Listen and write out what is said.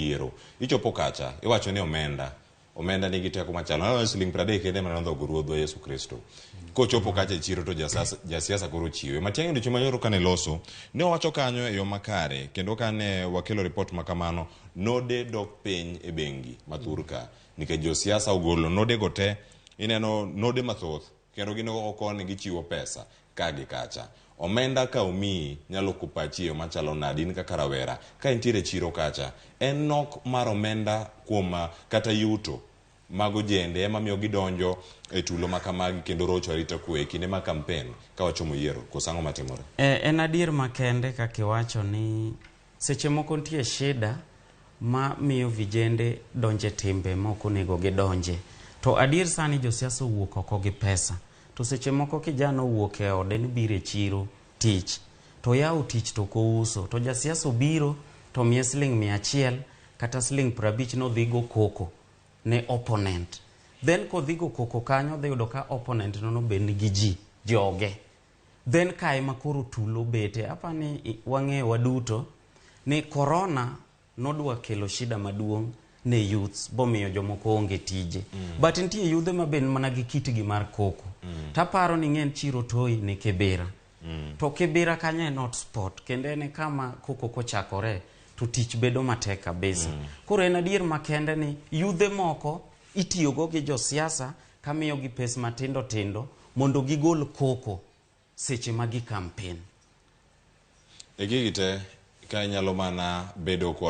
Yiero. Ichopo kacha, iwacho ni omenda. Omenda nigi teko machalo. Nano siling 30 kende ema nondhogo Ruodhwa Yesu Kristo. Kochopo kacha e chiro to jasiasa koro chiwe. Matiang'i odiochieng' manyoro kane loso, ne owacho kanyo e yo makare kendo kane wakelo ripot ma kamano, node dok piny e bengi ma thur ka. Nikech josiasa ogolo node go te, ineno node mathoth kendo gin oko koni gichiwo pesa ka gi kacha. Omenda ka omiyi nyalo loko pachi e yo machalo nadi in kaka rawera ka intiere e chiro kacha? En nok mar omenda kuom kata yuto mag ojende ema miyo gidonjo e tulo ma kamagi kendo rocho arita kwe e kinde mag kampen ka wachomo yiero koso ang'o matimore? En adier makende kaka iwacho ni seche moko nitie shida ma miyo vijende donje timbe ma ok onego gidonje. To adier sani josiasa owuok oko gi pesa. To seche moko kijana owuok e ode ni biro e chiro tich, to oyawo tich to ok ouso. To jasiasa obiro to omiye siling 100 kata siling 50 nodhi go koko ne opponent. Then kodhi go koko kanyo odhi yudo ka opponent no nobed nigi ji, joge. Then kae ma koro tulo bete. Apani wang'eyo waduto ni corona nodwa kelo shida maduong' ne youths bomiyo jomoko onge tije. But nitie yudhe ma be mana gi kitgi mar koko. Taparo ni ng'en chiro toi ni Kibera. To Kibera kanyo en hot spot kendo en e kama koko kochakore to tich bedo matek kabisa. Koro en adier makende ni yudhe moko itiyogo gi josiasa kamiyogi pes matindo tindo mondo gigol koko seche ma gi campaign. E gigi te ka inyalo mana bedo kod.